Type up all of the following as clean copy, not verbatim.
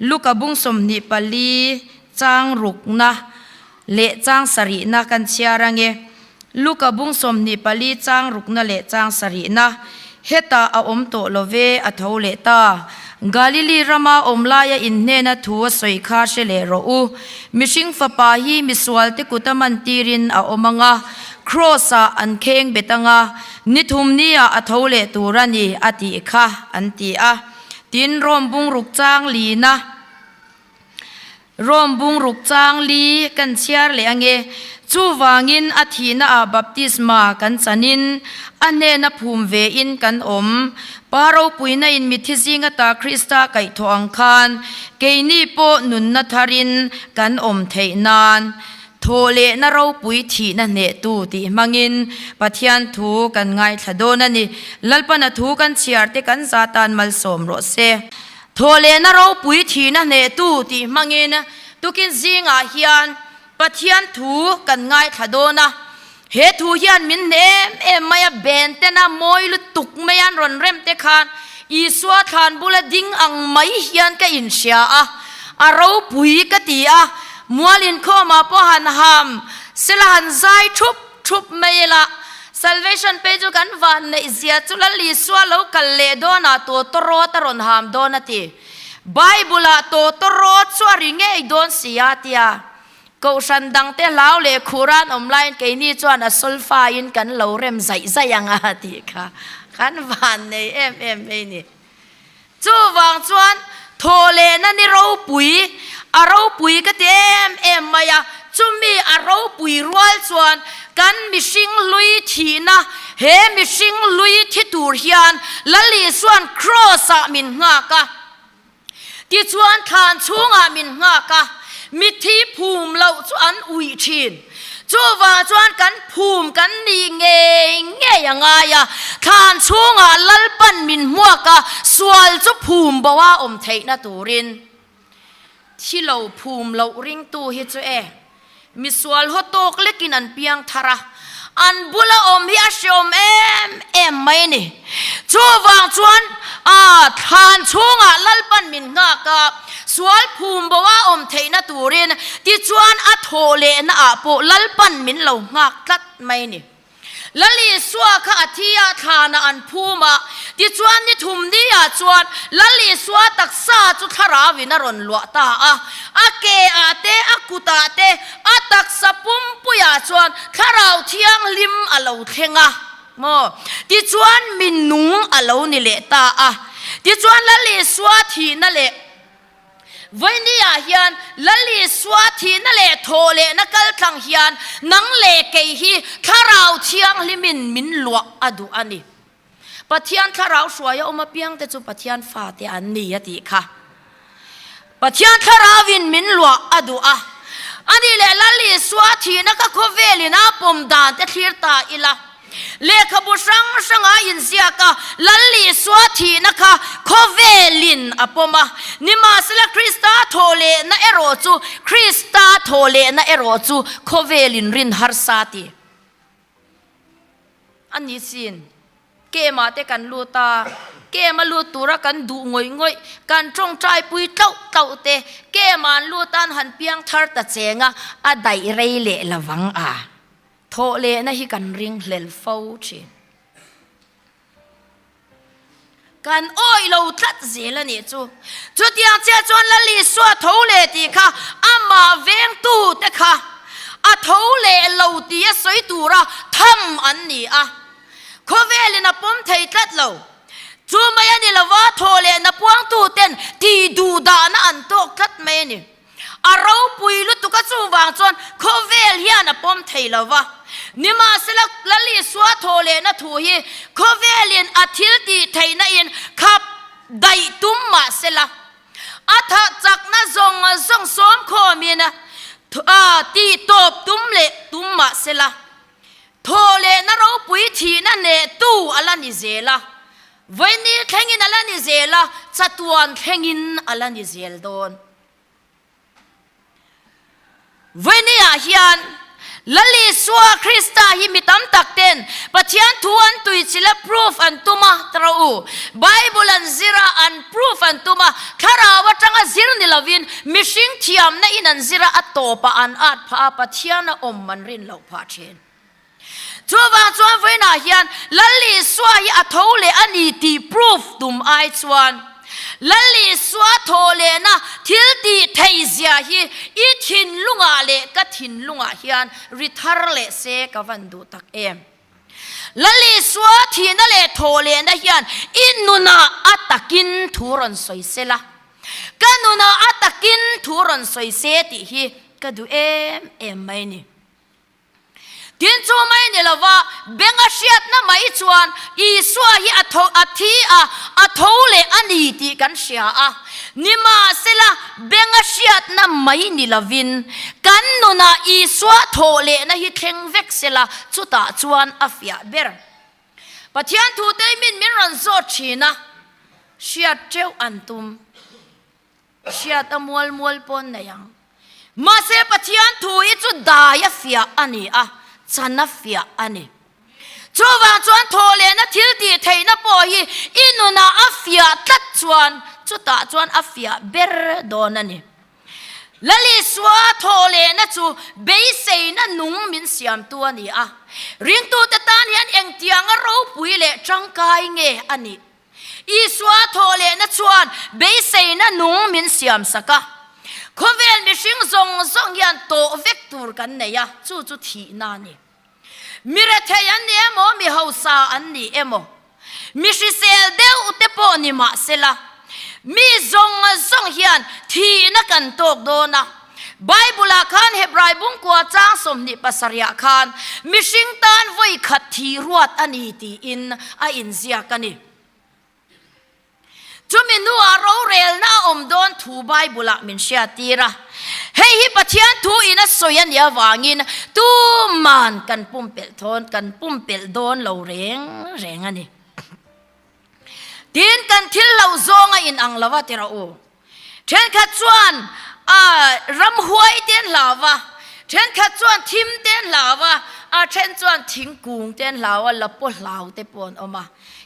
Luka bung 24 chang rukna leh chang sarihna kan chhiar ange. Luka bung 24 chang rukna leh chang sarihna. Hetah a awm tawh lo ve, a tho leh ta. Galili rama awm laia in hnena thu a sawi kha hre leh rawh u. Mihring fapa hi misualte kut a man tirin a awm ang a, Kraws-ah an kheng bet ang a, ni thum niah a tho leh tur a ni, a tih kha, an ti a. Tin, Rom bung ruk chang lina. Rom bung ruk chang li kan chhiar leh ange. Chuvangin a thihna ah baptisma kan chanin a hnena phum ve in kan awm. Pa ropuina in mithi zing ata Krista kaihthawh ang khan keini pawh nunna tharin kan awm theih nan thawh lehna ropui thihna hnehtu tih hmangin Pathian thu kan ngaithla dawn a ni. Lalpana thu kan chhiar te kan zatan malsawm rawh se. Thawhlehna ropui thihna hnehtu tih hmangin tukin zingah hian Pathian thu kan ngaithla dawn a. He thu hian min hne em em mai a, ben tena mawi lutuk mai an rawn rem te khan Isua thlan bula ding ang mai hian ka inhria a, a ropui ka ti a, mual inkhawmah pawh han ham sela han zai thup thup mai ila, Salvation pei chu kan van neih zia chu Lal Isua lo kal leh dawnah tawtawrawt a rawn ham dawn a ti. Bible-ah tawtawrawt chu a ri ngei dawn si a tia. Kohhran dangte hlau leh khuran awm laiin keini chuan a solfa-in kan lo rem zaih zaih ang a tih kha kan van nei em em mai ni. Chuvang chuan thawhlehna ni ropui, a ropui ka ti em em mai a, chumi a ropui rual chuan kan mihring hlui thihna, he mihring hlui thi tur hian Lal Isua'n Kraws-ah min nghak a, tichuan thlan chhungah min nghak a, mitthi phum loh chu an uih thin. Chuvang chuan kan phum kan nih ngei ngei a ngai a, thlan chhungah Lalpan min hmuak a, sual chu phum bo a awm theihna turin. Thi lo phum loh ringtu hi chu e, misual haw tawk lekin an piang thar a, an bula awm hi a hreawm em em mai ni. Chuvang chuan a thlan chhungah Lalpan min nghak a, sual phum bo a awm theihna turin tichuan a thawh lehna ah pawh Lalpan min lo nghak tlat mai ni. Lal Isua kha a thi a, thlanah an phum a, tichuan ni thum ni ah chuan Lal Isua taksa chu thlarauin a rawn luah ta a, a ke ah te, a kut ah te, a taksa pumpuiah chuan thlarau thianghlim a lo thleng a. Maw? Tichuan mi nung a lo ni leh ta a. Tichuan Lal Isua thihna leh Vawinia hian Lal Isua thihna leh thawh lehna kal tlang hian nang leh kei hi Thlarau Thianghlimin min luah a duh a ni. Pathian Thlarau hruaia awm apiangte chu Pathian fate an ni a tih kha. Pathian Thlarauin min luah a duh a, ani leh Lal Isua thihna ka khawvelin a pawm dan te thlir ta ila, lehkhabu hrang hranga inziak a, Lal Isua thihna kha khawvelin a pawm a, nimahsela Krista thawhlehna erawh chu Krista thawhlehna erawh chu khawvelin rin harsa ti a ni sin. Kemah te kan lut a, kem a lut tura kan duh ngawih ngawih, kan tawngtai pui tlauh tlauh te, kemah an lut a an han piang thar ta cheng a, a daih rei leh lovang a, thawh lehna hi kan ring hlel fo thin. Kan awih lo tlat zel a nih chu. Chutiang chiah chuan Lal Isua tho leh tih kha amah vengtu te kha a tho leh lo tih a sawi tura tham an ni a. Khawvelin a pawm thei tlat lo. Chu mai a ni lova thaw leh na puangtu ten tih duh dahna an tawk tlat mai a ni. A ropui lutuk a chuvang chuan khawvel hian a pawm thei lo va. Nimahsela Lal Isua thaw lehna thu hi khawvelin a thil tih theihna in khap daih tum mahsela a thah chakna zawng zawng sawmkhawmin tih tawp tum leh tum mahsela Thaw lehna ropui thihna hnehtu a la ni zel a, vawiini thlengin a la ni zel a, chatuan thlengin a la ni zel dawn. Vawiini-ah hian Lal Isua Krista hi mi tam tak ten Pathian thu an tuichilh a, proof an tum a, tara u, Bible an zir a, an proof an tum a, thlarau atanga zir ni lovin. lovin mihring thiamna in an zir a, a tawpah an at phah a, Pathian a awm an rin loh phah thin. Chuvang chuan vawiinah hian Lal Isua hi a tho leh a ni tih proof tum ai chuan Lal Isua thawh lehna thil tih theih zia hi i thinlungah leh ka thinlungah hian ri thar leh se ka van duh tak em. Lal Isua thihna leh thawh lehna hian i nunah a takin thu rawn sawi se la, ka nunah a takin thu rawn sawi se tih hi ka duh em em mai ni. Tin chu mai ni lova, benga hriatna mai chuan Isua hi a tho, a thi a, a tho leh a ni tih kan hria a. Nimahsela, benga hriatna mai ni lovin, kan nunah Isua thawh lehna hi thleng vek sela, chutah chuan a fiah ber. Pathian thute min min rawn zawt thin a, hriat teuh an tum. Hriat a mual mual pawn nei ang. Mahse Pathian thu hi chu dai a fiah a ni a, chan a fiah a ni. Chuvang chuan thawhlehna thil tih theihna pawh hi i nunah a fiah tlat chuan chutah chuan a fiah ber dawn a ni. Lal Isua thawhlehna chu beiseina nung min siamtu a ni a. Ringtute tan hian engtianga ropui leh tangkai nge a nih? Isua thawhlehna chuan beiseina nung min siamsak a. Khawvel mihring zawng zawng hian tawh vek tur kan nei a, chu chu thihna a ni. Mi rethei an ni emaw, mi hausa an ni emaw, mi hrisel deuh te pawh ni mah sela, mi zawng zawng hian thihna kan tawk dawn a. Bible-ah khan Hebrai bungkua chang 27-ah khan mihring tan vawi khat thi ruat a ni tiin a inziak a ni. Chumi hnuah rorelna a awm dawn thu Bible-ah min hriattir a. Hei hi Pathian thu in a sawi a nih avangin tuman kan pumpelh thawn kan pumpelh dawn lo reng reng a ni. Tin, kan thil lo zawng a inang lo a ti rawh u. Thenkhat chuan a ramhuai te an hlau a, thenkhat chuan thim te an hlau a, a then chuan thingkung te an hlau a, lapaw hlau te pawh an awm a.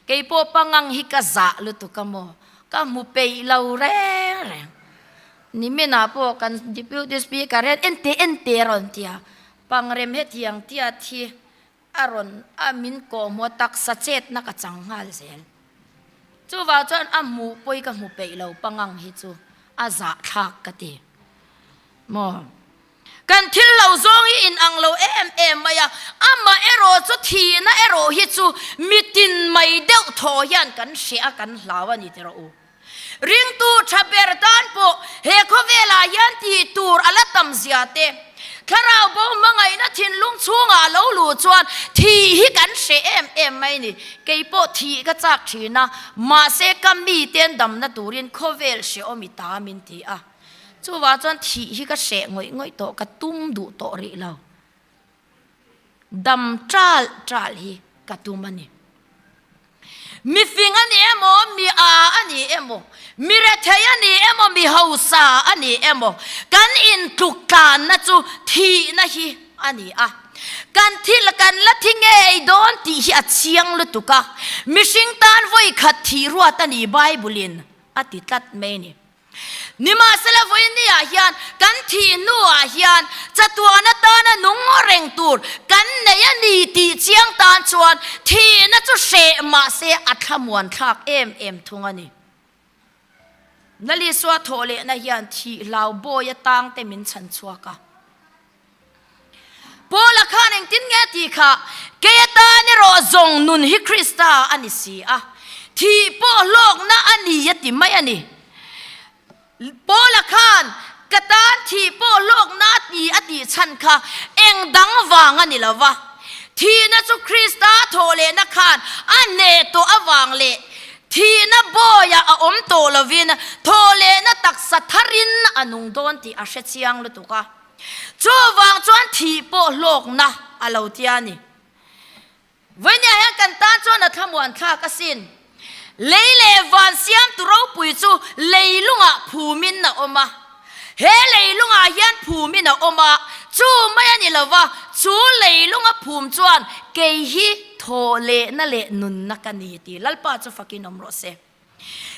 Kei pawh pangang hi ka zah lutuk a maw, ka hmu peih lo reng reng. Niminah pawh kan Deputy Speaker hian ente ente a rawn ti a, pangrem hetiang tiat hi A rawn a min kawhhmuh a taksa chetna ka chang nghal zel. Chuvang chuan a hmuh pawi ka hmu peih lo pangang hi chu a zahthlak ka ti. Maw? Kan thil lo zawng hi in ang lo em em mai a, amah erawh chu thihna erawh hi chu mitin mai deuh thaw hian kan hria a kan hlau a ni ti rawh u. Ringtu tha ber tan pawh he khawvelah hian tih tur a la tam zia te, thlarau bo hmangaihna thinlung chhungah a lo luh chuan thih hi kan hre em em mai ni. Kei pawh thih ka chak thin a, mahse ka miten damna turin khawvel hrehawm i ta min ti a. Chuvang chuan thih hi ka hreh ngawih ngawih tawh, ka tum duh tawh rih lo. Dam ṭalh ṭalh hi ka tum a ni. Mi fing a ni emaw, mi â a ni emaw, mi rethei a ni emaw, mi hausa a ni emaw, kan intluk tlanna chu thihna hi a ni a. Kan thil kan la thi ngei dawn tih hi a chiang lutuk a, mihring tan vawi khat thih ruat a ni Bible-in a ti tlat mai a ni. Nimahsela vawinia hian kan thih hnuah hian chatuan atana nung reng tur kan nei a ni tih chiang tan chuan thihna chu hreh mahse a thlamuan thlak em em thung a ni. Nalisua thawh lehna hian thih hlau bawi atangte min chhan chhuak a. Paula khan engtin nge a tih kha, Kei atan erawh zawng nun hi Krista a ni si a, thih pawh hlawkna a ni a ti mai a ni. Paula khan ka tan thih pawh hlawkna a ti a tih chhan kha eng dang vang a ni lo va, thihna chu Krista thawhlehna khan a hneh tawh avang leh thihna bawiah a awm tawh lovin thawhlehna taksa tharin a nung dawn tih a hre chiang lutuk a. Chuvang chuan thih pawh hlawkna a lo tia a ni. Vawinia hian kan tan chuan a thlamuan thlak asin. Lei leh van siamtu ropui chu leilungah phumin a awm a. He leilungah hian phumin a awm a, chu mai a ni lo va, chu leilunga phum chuan kei hi thawhlehna leh nunna ka ni tih Lalpa chu fakin awm rawh se.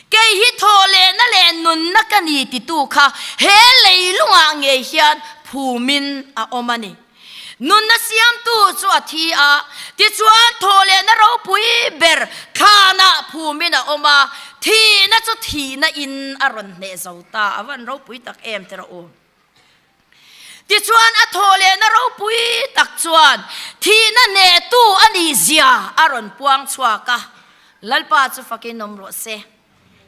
Kei hi thawhlehna leh nunna ka ni titu kha he leilungah ngei hian phumin a awm a ni. Nunna siamtu chu a thi a, tichuan thawhlehna ropui ber thlanah phumin a awm a, thihna chu thihna in a rawn hneh zo ta. A van ropui tak em ti rawh u. Tichuan a thawhlehna ropui tak chuan thihna hnehtu a nih zia a rawn puang chhuak a, Lalpa chu fakin awm rawh se.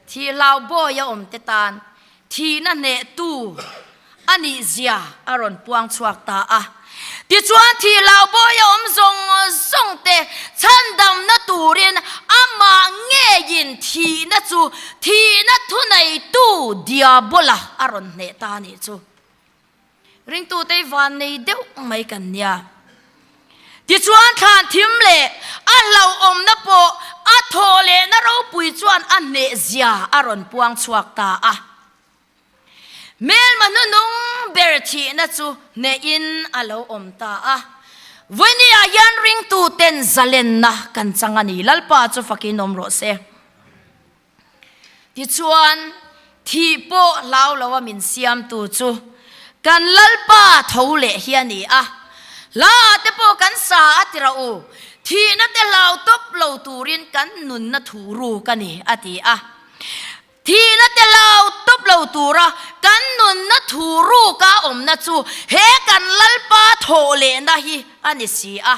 Thih hlau bawi a awm te tan thihna hnehtu a nih zia a rawn puang chhuak ta a. Tichuan thih hlau bawi a awm zawng zawng te chhandamna turin amah ngeiin thihna chu thihna thuneitu Diabola a rawn hneh ta a nih chu. Ringtute i van nei deuh mai kan nia. Tichuan thlan thim leh a hlauhawmna pawh a thawh lehna ropui chuan a hneh zia a rawn puang chhuak ta a. Hmelma hnunung ber thihna chu hnehin a lo awm ta a. Vawinia hian ringtuten zalenna kan chang a ni. Lalpa chu fakin awm rawh se. Tichuan, thih pawh hlau lo a min siamtu chu kan Lalpa tho leh hi a ni a. Hla ah te pawh kan sa a ti rah u, thihna te hlau tawp lo turin kan nunna thu ruk a ni, a ti a. Thihna te hlau tawp lo tura kan nunna thu ruka awmna chu he kan Lalpa thawh lehna hi a ni si a.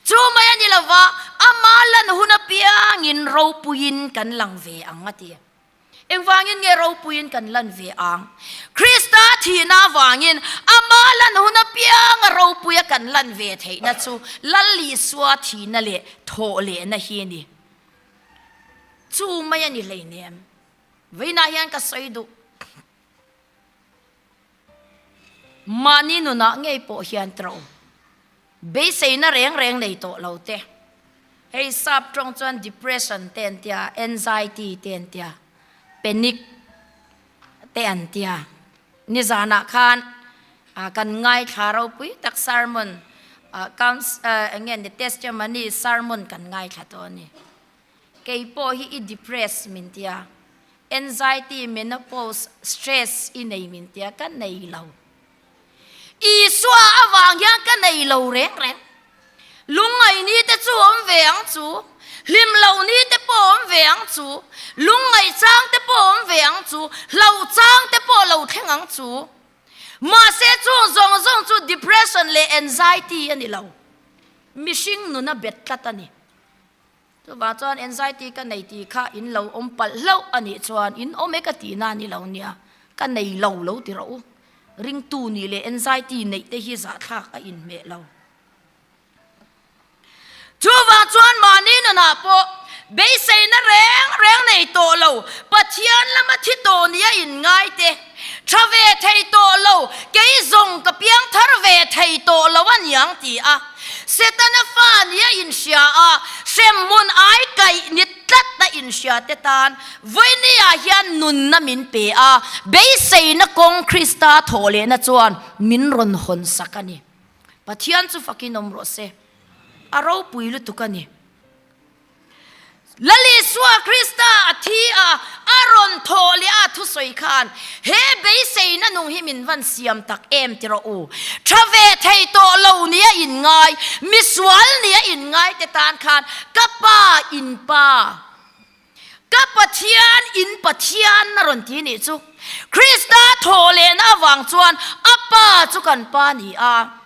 Chu mai a ni lo va, ama lan hun apiangin ropuiin kan lang ve ang a ti. Engvangin nge ropuiin kan lan ve ang? Krista thihna avangin ama lan hun apianga ropuia kan lan ve theihna chu Lal Isua thihna leh thawh lehna hi a ni. Chu mai a ni hleinem. Vawiinah hian ka sawi duh. Mahni nunah ngei pawh hian tro beiseina reng reng nei tawh lo te, hei sap tawng chuan depression te an tia, anxiety te an tia, panic te an tia. Nizanah khan kan ngaithla ropui tak sermon, eng nge ni testimony sermon kan ngaithla tawh a ni. Kei pawh hi i depress min tia, anxiety, menopause, stress i nei min tia, ka nei lo. Isua avang hian ka nei lo reng reng. Lungngaih ni te chu awm ve ang chu, hlim lo ni te pawh awm ve ang chu, lungngaih chang te pawh awm ve ang chu, hlauh chang te pawh lo thleng ang chu. Mahse chung zawng zawng chu depression leh anxiety a ni lo. Mihring nuna bet tlat a ni. Chuvang chuan anxiety ka nei tih kha in lo awm palh hlauh a nih chuan in awm e ka tihna a ni lo nia, ka nei lo lo ti rawh u. Ringtu nih leh anxiety neih te hi zahthlak a inhmeh lo. Chuvang chuan mahni nunah pawh beiseina reng reng nei tawh lo, Pathian lama thi tawh nia inngai te, tha ve thei tawh lo, kei zawng ka piang thar ve thei tawh lo a niang ti a, Setana fa nia inhria a, hremhmun ai kaih ni tlat a inhria te tan vawinia hian nunna min pe a, beiseina kawng Krista thawh lehna chuan min rawn hawn sak a ni. Pathian chu fakin awm rawh se, a ropui lutuk a ni. Lal Isua Krista a thi a, a rawn thawh leh a thusawi khan he beiseina nung hi min van siam tak em ti rawh u. Tha ve thei tawh lo nia inngai, misual nia inngai te tan khan ka Pa in Pa, ka Pathian in Pathian a rawn ti nih chu. Krista thawh lehna avang chuan a Pa chu kan Pa ni a.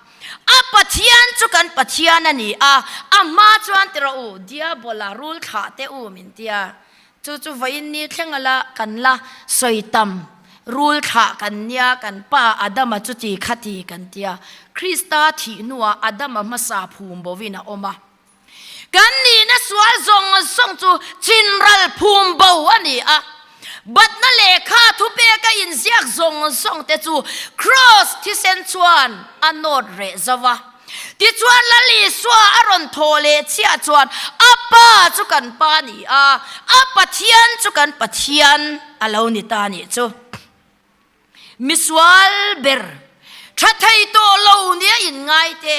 A Pathian chu kan Pathian a ni a, a hma chuan ti rawh u, Diabola rul thlah teh u min ti a. Chu chu vawiin ni thleng ala kan la sawi tam, rul thlah kan nia, kan pa Adama chu ti kha ti kan ti a. Krista thih hnuah Adama hmasa phum bovin a awm a. Kan nihna sual zawng zawng chu chinral phum bo a ni a. Batna lehkha thupeka inziak zawng zawng te chu Kraws thisen chuan a nawt reh zo va. Tichuan Lal Isua a rawn thawh leh chiah chuan a Pa chu kan Pa a ni a, a Pathian chu kan Pathian a lo ni ta a nih chu. Misual ber, tha thei tawh lo nia inngai te,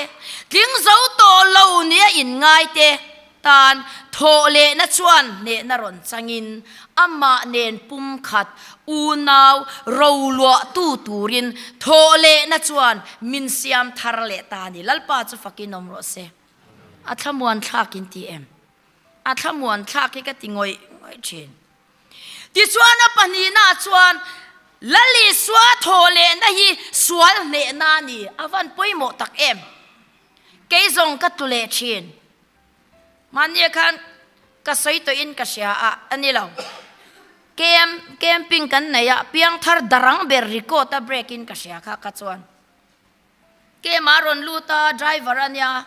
tling zo tawh lo nia inngai te. tan thawhlehna chuan hnehna rawn changin amah nen pumkhat unau roluahtu turin thawhlehna chuan min siam thar leh ta a ni. Lalpa chu fakin awm rawh se. A thlamuan thlak in ti em? A thlamuan thlak hi ka ti ngawih ngawih thin. Tichuan a pahnihna chuan Lal Isua thawhlehna hi sual hnehna a ni. A van pawimawh tak em? Kei zawng ka tlu leh thin. Mahni khan ka sawi tawhin ka hria a, a ni lo. Camp, camping kan nei a, piangthar darang ber record a break in ka hria kha ka chuan. Camp ah a rawn lut a, driver a nia.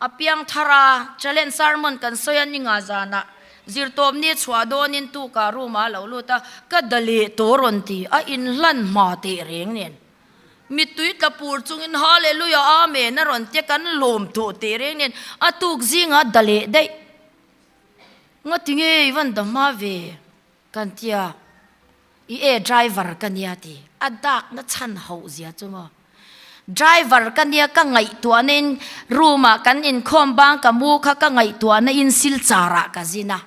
A piang thar a, challenge sermon kan sawi a ni nga zanah zirtawpni chhuah dawnin tukah room ah a lo lut a, ka da leh tawh rawn ti, a inhlan hma teh reng nen. Mittui tla pur chungin Hallelujah Amen a rawn tia kan lawm tawh teh reng nen a tuk zingah da leh daih. Ngatinge i van da hma ve? Kan tia, I e driver ka nia ti. A dakna chhan hauh zia chu maw. Driver ka nia ka ngaihtuahna in room ah kan inkhawm bang ka mu kha ka ngaihtuahna in silchar ah ka zin a.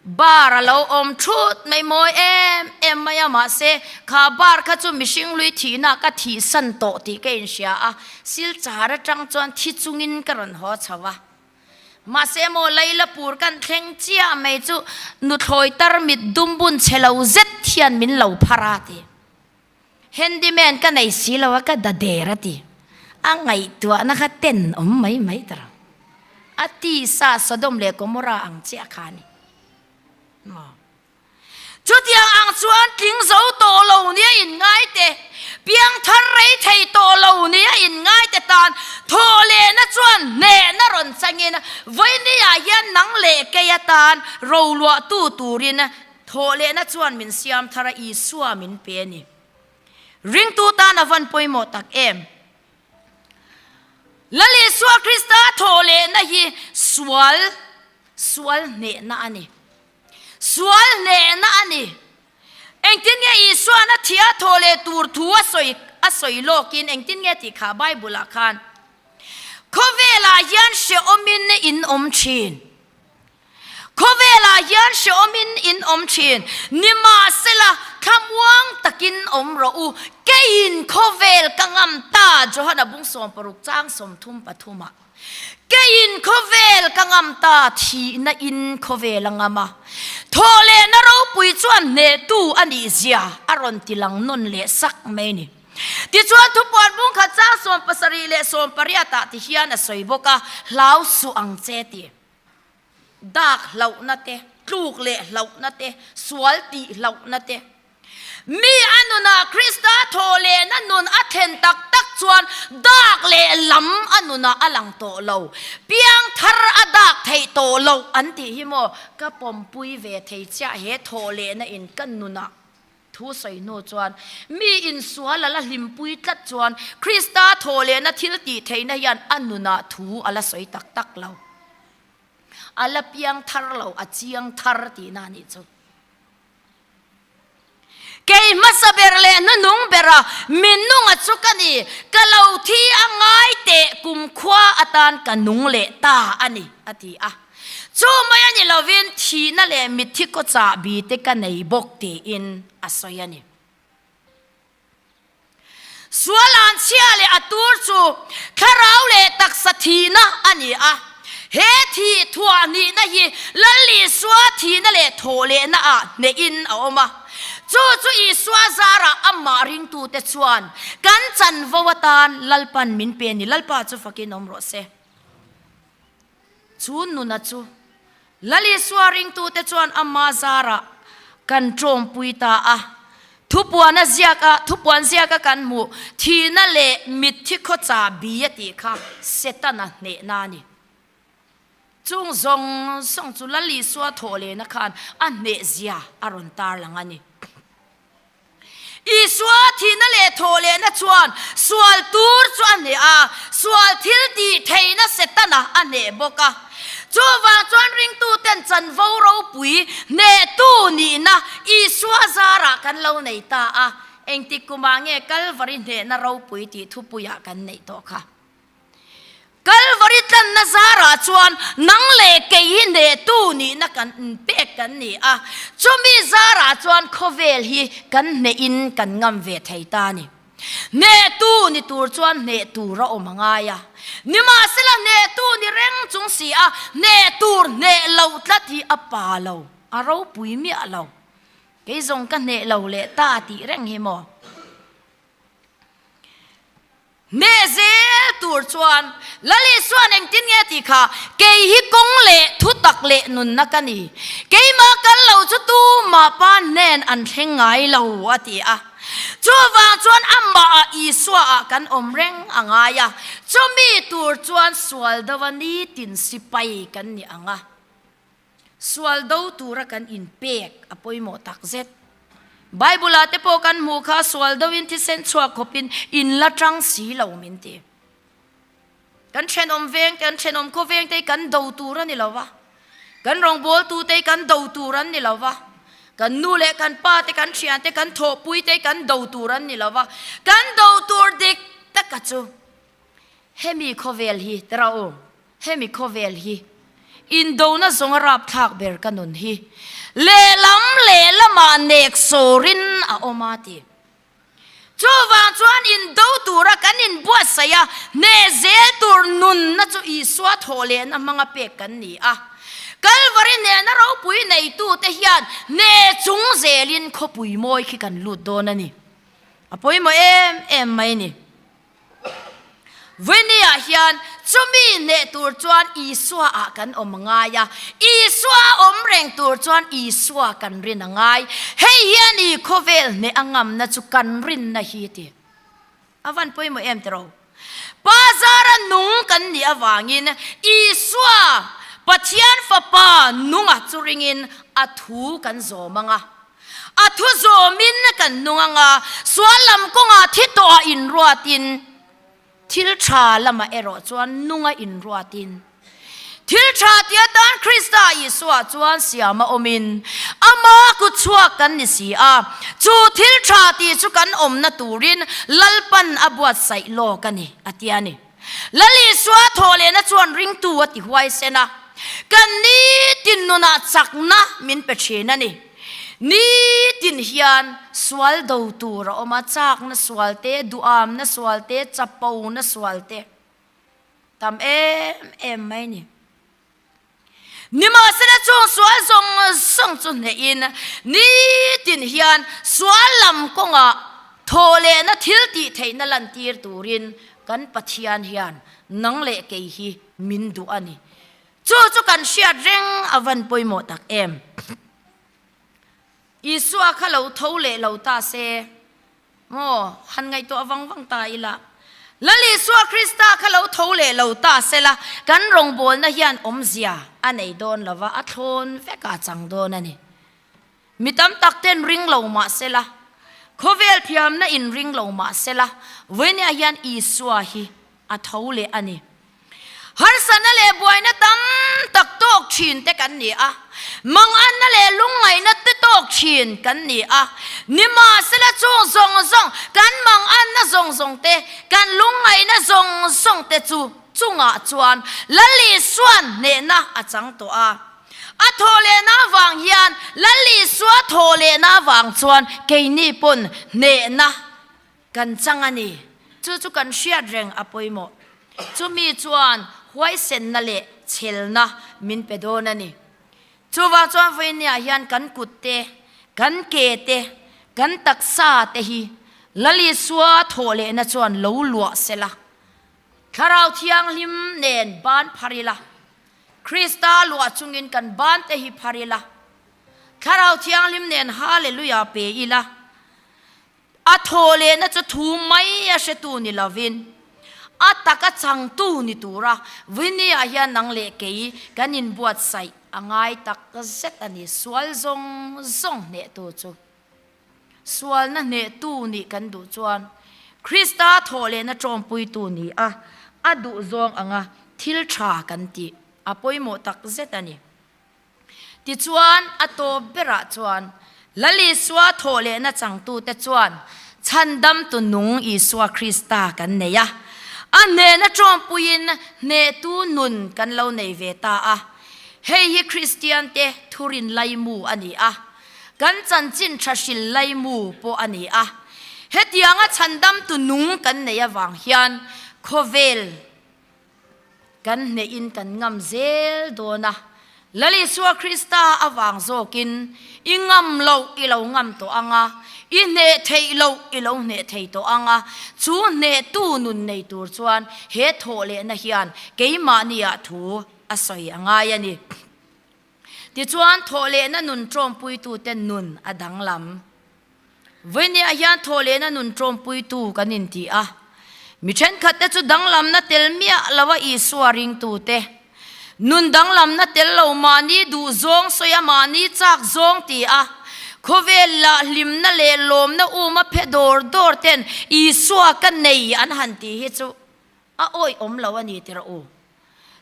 Bar a lo awm thut mai mawi em em mai a mahse kha bar kha chu mihring hlui thihna ka thihsan tawh tih ka inhria a, silchar atang chuan thi chungin ka rawn haw chho a. Mahse maw Lailapur kan thleng chiah mai chu nuthlawi tarmit dum bun chhe lo zet hian min lo phar a ti. Handyman ka nei si lo a ka da der a ti. A ngaihtuahna kha ten awm mai mai ta ro. A tisa Sodom leh Gomorrah ang chiah kha a ni. Maw. Chutiang ang chuan tling zo tawh lo nia inngai te, piangthar rei thei tawh lo nia inngai te tan thawhlehna chuan hnehna rawn changin vawinia hian nang leh kei atan roluahtu turin thawhlehna chuan min siam thar a, Isua min pe a ni. Ringtu tan a van pawimawh tak em? Lal Isua Krista thawhlehna hi sual sual hnehna a ni. Sual hnehna a ni. Engtin nge Isua'n a thih a thawh leh tur thu a sawi a sawi lawkin engtin nge tih kha Bible-ah khan Khawvelah hian hrehawmin in awm thin. Khawvelah hian hrehawmin in awm thin. Nimahsela thlamuang takin awm rawh u. Keiin khawvel ka ngam ta Johana bung 60 chang 33 ah. Keiin khawvel ka ngam ta, thihna in khawvel a ngam a. Thawhlehna ropui chuan hnehtu a nih zia a rawn ti lang nawn leh sak mai a ni. Tichuan thupuan bung khat chang 70 leh 80 ah ti hian a sawi bawk a, Hlau suh ang che ti. Dak hlauhna te, tluk leh hlauhna te, sual tih hlauhna te. Mi a nunah Krista thawhlehna nun a thlen tak tak chuan dak leh lam a nunah a lang tawh lo. Piangthar a dak theih tawh loh an tih hi maw ka pawmpui ve thei chiah he thawhlehna in ka nunah thu sawi hnu chuan mi insual a la hlimpui tlat chuan Krista thawhlehna thil tih theihna hian a nunah thu a la sawi tak tak lo. A la piangthar lo, a chiang thar tihna a nih chu. Kei hmasa ber leh hnuhnung bera minunga chu ka ni, ka lo thi a ngai teh kumkhua atan ka nung leh ta a ni, a ti a. Chu mai a ni lovin thihna leh mitthi kaw chahbi te ka nei bawk tiin a sawi a ni. Sual an chhia leh a tur chu thlarau leh taksa thihna a ni a. He thih thuah nihna hi Lal Isua thihna leh thawhlehna ah hnehin a awm a. Chu chu Isua zarah amah ringtute chuan kan chanvo atan Lalpan min pe a ni. Lalpa chu fakin awm rawh se. Chu nuna chu Lal Isua ringtute chuan ama zarah kan tawmpui ta a. Thupuan a ziak a, thupuan ziaka kan hmuh thihna leh mitthi khaw chahbi a tih kha Setana hnehna a ni. Chung zawng zawng chu Lal Isua thawh lehna khan a hnehzia a rawn tarlang a ni. Isua thihna leh thawhlehna chuan sual tur chu a hneh a, sual thil tih theihna Setana a hneh bawk a. Chuvang chuan ringtuten chanvo ropui hnehtu nihna Isua zarah kan lo nei ta a, engtik kumah nge Kalvari hnehna ropui tih thupuiah kan neih tawh kha? Kalvari tlanna zarah chuan nang leh kei hi hnehtu nihna kan pek kan ni a, chumi zarah chuan khawvel hi kan hnehin kan ngam ve thei ta a ni. Hnehtu ni tur chuan hneh tur a awm a ngai a, nimahsela hnehtu ni reng chung si a, hneh tur hneh loh tlat hi a pa lo, a ropui miah lo. Kei zawng ka hneh lo leh ta tih reng hi maw? Hneh zel tur chuan Lal Isua'n engtin nge tih kha, Kei hi kawng leh thutak leh nunna ka ni. Keimah kal lo chu tumah pa hnen an thleng ngai lo, a ti a. Chuvang chuan amahah Isuaah kan awm reng a ngai a, chumi tur chuan sual dova nitin sipai kan ni ang a. Sual do tura kan inpek a pawimawh tak zet. Bible-ah te pawh kan hmuh kha sual doin thisen chhuak khawpin in la tang si lo min ti. Kan thenawm veng te, kan thenawm khaw veng te hi kan do tur a ni lo va, kan rawngbawltu te hi kan do tur an ni lo va, kan nu leh kan pa te, kan thian te, kan thawhpui te hi kan do tur an ni lo va, kan do tur dik taka chu hemi khawvel hi tira u. Hemi khawvel hi indona zawnga rapthlak ber ka nun hi lehlam lehlamah nek sawrin a awm a ti. Chuvang chuan indo tura kan inbuatsaih a, hneh zel tur nunna chu Isua thawhlehna hmanga pek kan ni a. Kalvari hnehna ropui neitute hian hneh chung zelin khawpui mawi khi kan lut dawn a ni. A pawimawh em em mai a ni. Vawinia hian chumi hneh tur chuan Isua ah kan awm a ngai a, Isua a awm reng tur chuan Isua kan rin a ngai. Hei hi a ni khawvel hneh a ngamna chu kan rinna hi ti. A van pawimawh em tiraw? Pa zara nung kan nih avangin Isua, Pathian Fapa nunga chu ringin a thu kan zawm ang a. A thu zawmin kan nung ang a, sual lam kawngah thi tawhah inruatin, thil tha lamah erawh chuan nunga inruatin. Thil tha ti atan Krista Isua chuan siama awmin, ama kutchhuak kan ni si a, chu thil tha tih chu kan awmna turin Lalpan a buatsaih lawk a ni, a ti a ni. Lal Isua thawhlehna chuan ringtu a ti huaisen a, kan nitin nunah chakna min pe thin a ni. Nitin hian sual do tur a awm a, chakna sual te, duhamna sual te, chapona sual te tam em em mai a ni. Nimahsela chung sual zawng zawng chu hnehin nitin hian sual lam kawngah thawhlehna thil tih theihna lantir turin kan Pathian hian nang leh kei hi min duh a ni. Chu chu kan hriat reng a van pawimawh tak em. Isua kha lo tho leh lo ta se. Maw, han ngaihtuah vang vang ta ila. Lal Isua Krista kha lo tho leh lo ta sela, kan rawngbawlna hian awmzia a nei dawn lo va, a thlawn vek a chang dawn a ni. Mi tam tak ten ring lo mah sela, khawvel thiamna in ring lo mah sela, vawinia hian Isua hi a tho leh a ni. Harsatna leh buaina tam tak tawk thin te kan ni a, manganna leh lungngaihna te tawk thin kan ni a. Nimahsela chung zawng zawng, kan manganna zawng zawng te, kan lungngaihna zawng zawng te chu chungah chuan Lal Isua'n hnehna a chang tawh a. A thawhlehna avang hian Lal Isua thawhlehna avang chuan keini pawn hnehna Kan chang a ni. Chu chu kan hriat reng a pawimawh. Chumi chuan huaisenna leh chhelna min pe dawn a ni. Chuvang chuan vawinia hian kan kut te, kan ke te, kan taksa te hi Lal Isua thawhlehna chuan lo luah sela. Thlarau Thianghlim nen ban phar ila. Krista luah chungin kan ban te hi phar ila. Thlarau Thianghlim nen Hallelujah pe ila. A thawhlehna chu thu mai a hretu ni lovin, a taka changtu ni tura Vinny-ah hian nang leh kei kan inbuatsaih a ngai tak zet a ni. Sual zawng zawng hnehtu chu sualna hnehtu nih kan duh chuan Krista thawhlehna ṭawmpuitu ni a, a duh zawng anga thil ṭha kan tih a pawimawh tak zet a ni. Tichuan, a tawp berah chuan Lal Isua thawhlehna changtute chuan Chhandamtu nung Isua Krista kan nei a. A hnehna ṭawmpuiin hnehtu nun kan lo nei ve ta a. Hei hi Kristiante thurin laimu a ni a, kan chanchin ṭha hril laimu pawh a ni a. Hetianga chhandamtu nung kan neih avang hian khawvel Kan hnehin kan ngam zel dawn a, Lal Isua Krista avang zawkin i ngam loh i lo ngam tawh ang a, i hneh theih loh i lo hneh thei tawh ang a, chu hnehtu nun nei tur chuan he thawhlehna hian keimahniah thu a sawi a ngai a ni. Tichuan, thawhlehna nun ṭawmpuitute nun a danglam. Vawinia hian thawhlehna nun ṭawmpuitu kan inti a. Mi ṭhenkhatte chu danglamna tel miah loa Isua ringtute, nun danglamna tel lo mahni duh zawng sawi a mahni chak zawng ti a, khawvel lah hlimna leh lawmna uma phe dawr dawr ten Isua ka nei an han ti hi chu a awihawm lo a ni tirh u.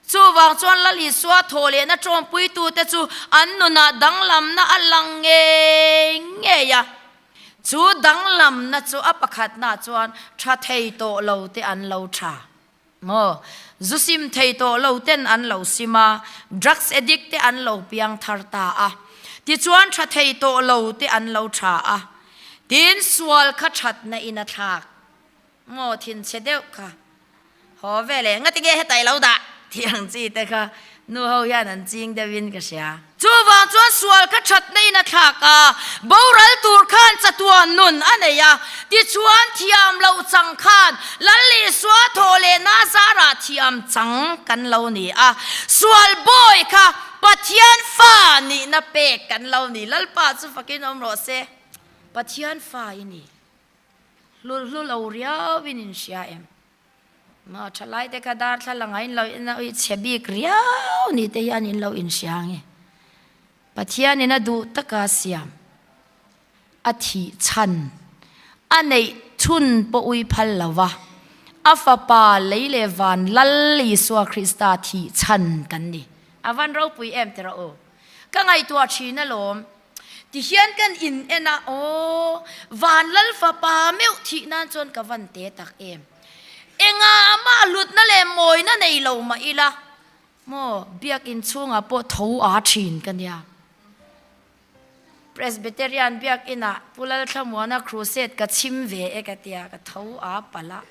Chuvang chuan Lal Isua thawhlehna ṭawmpuitute chu an nunah danglamna a lang ngei ngei a. Chu danglamna chu a pakhatnaah chuan ṭha thei tawh lo te an lo ṭha maw? Zu sim thei tawh lo ten an lo sim a, drugs addict te an lo piang thar ta a. Tichuan ṭha thei tawh lo te an lo ṭha a. Tin, sual kha ṭhatna in a thlak. Maw thinchhe deuh kha haw ve leh ngati nge heta i lo dah tih ang chi te kha nu ho hian an ching deuh in ka hria. Chuvang chuan sual kha thatna in a thlak a, boral tur khan chatuan nun a nei a, tichuan thiam loh chang khan Lal Isua thawh leh Nazarah thiam chang kan lo ni a, sual bawi kha Pathian fa nihna pek kan lo ni. Lalpa chu fakin awm rawh se, Pathian fa i ni. Hlul hlu lo riau in in hria em? Maw thalai te kha darthlalang ah in lo in a chhe bik riau ni te hian in lo in hria ange. Pathian in a duh taka siam a thih chhan a neih chhun pawh ui phal lo va, a fapa lei leh van Lal Isua Krista thih chhan kan ni. A van ropui em tiraw u? Ka ngaihtuah thin alawm. Ti hian kan in en a, aw, van lal fapa meuh thih nan chuan ka van te tak em. Enga mah hlutna leh mawina nei lo mah ila, maw, biakinn chhungah pawh tho a thin ka nia. Presbyterian biakinah Pu Lalthlamuana crusade ka chhim ve e ka tia, ka tho a palh a.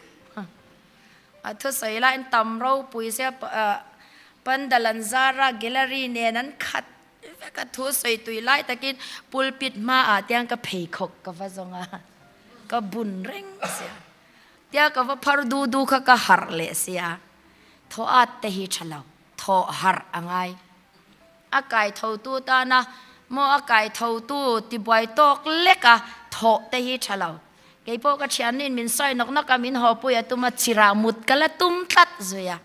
A thusawi laiin tam ropui sia pandal an zar a, gallery nen an khat Ka thu sawi tui lai takin pulpit hmaah tiang ka pheikhawk ka va zawng a, ka bun reng sia. Tia ka va phar du du kha ka harh leh sia. Thaw at te hi tha lo, thaw harh a ngai. A kai tho tu tana maw a kai tho tu tibuai tawk lek a thawh te hi tha lo. Kei pawh ka thiannuin min sawi nawk nawk a, min haw pui a tum a, chirah mut ka la tum tlat zui a.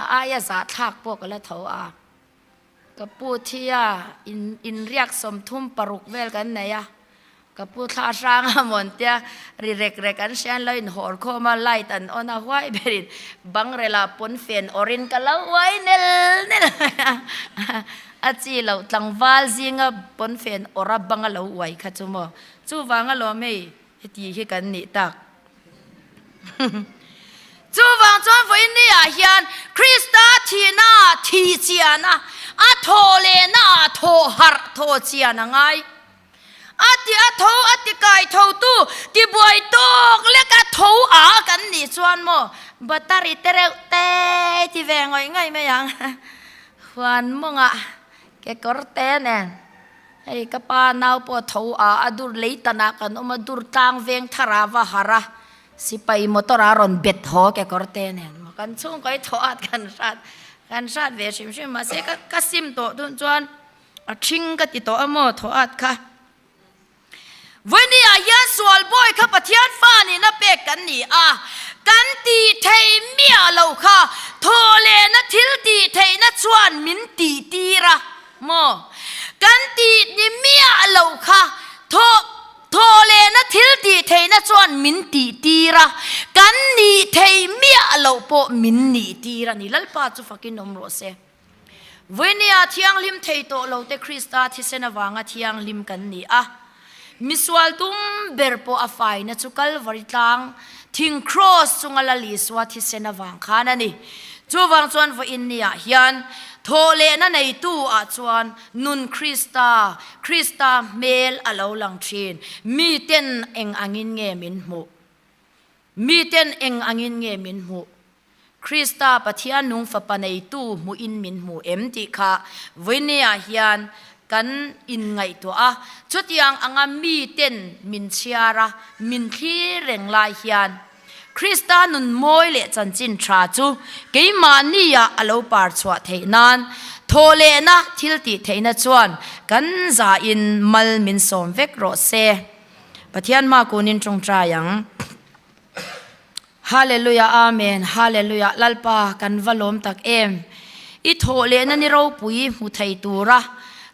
A aia zahthlak pawh ka la tho a. Ka pu thi a, in inriak 36 vel kan nei a, ka pu thla hrang a mawn tia ri rek rek an hria an lo inhawr khawm a, light an on a huai berin bangrel ah pawn fen awrh in ka lo uai nel nel mai a, a chi loh tlangval zinga pawn fen awrh a bang a lo uai kha chu maw, chuvang alawm hei heti hi kan nih tak. Chuvang chuan vawiin ni ah hian Krista thihna ah thih chian a, a thawh lehna ah thawh harh thawh chian a ngai. A ti a tho a ti kai tho tu tibuai tawk lek a tho a kan nih chuan maw battery te reuh te ti ve ngawih ngawih mai ang. Huan mawngah kekawr te nen. Hei ka pa nau pawh tho a, a dur lei tanah kan awm a, dur tlang veng thar ah va harh a, sipai motor ah rawn bet haw kekawr te nen maw kan chhungkaw hi thaw at kan hrat kan hrat ve hrim hrim mahse ka ka sim tawh dun chuan a ṭhing ka ti tawh a maw thaw at kha. Vawiini ah hian sual bawi kha Pathian fa nihna pek kan ni a, kan tih theih miah loh kha thawh lehna thil tih theihna chuan min tih tir a maw? Kan tih ni miah loh kha thawh thawh lehna thil tih theihna chuan min tih tir a, kan nih theih miah loh pawh min nih tir a ni. Lalpa chu fakin awm rawh se. Vawinia thianghlim thei tawh lo te Krista thisen avanga thianghlim kan ni a. Misual tum ber pawh a faina chu Kalvari tlang thing kraws chunga Lal Isua thisen avang khan a ni. Chuvang chuan vawiin niah hian thawhlehna neitu ah chuan nun Krista, Krista hmel a lo lang thin. Miten eng angin nge min hmuh? Miten eng angin nge min hmuh? Krista Pathian nung Fapa neitu hmuhin min hmu em tih kha vawinia hian kan inngaihtuah a. Chutiang anga miten min chhiar a, min thlir reng lai hian Krista nun mawi leh chanchin tha chu keimahnia a lo par chhuah theih nan thawhlehna thil tih theihna chuan kan zain mal min sawm vek rawh se. Pathian hma kunin tawngtai ang. Hallelujah Amen Hallelujah Lalpa kan va lawm tak em I thawh lehna ni ropui hmu thei tura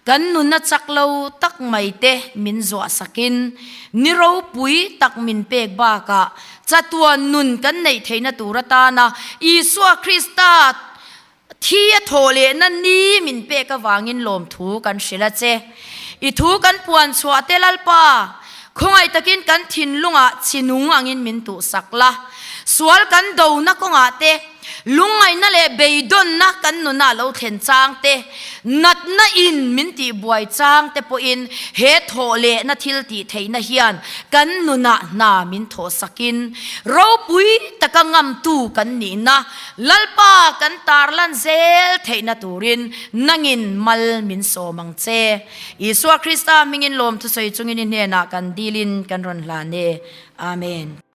kan nunna chak lo tak mai te min zuah sakin ni ropui tak min pek bakah chatuan nun kan neih theihna tur atana Isua Krista Thi a thawh lehna ni min pek avangin lawmthu kan hrilh a che. I thu kan puan chhuah te Lalpa, khawngaih takin kan thinlungah chinung angin min tuhsak la. Sual kan dona kawngah te, lungngaihna leh beidawnna kan nunah lo thlen chang te, natna in min tihbuai chang te pawhin he thawh lehna thil tih theihna hian kan nunah hna min thawhsakin ropui taka ngamtu kan nihna Lalpa kan tarlan zel theihna turin nangin mal min sawm ang che. Isua Krista hmingin lawmthusawi chungin i hnenah kan dilin kan rawn hlan e. Amen.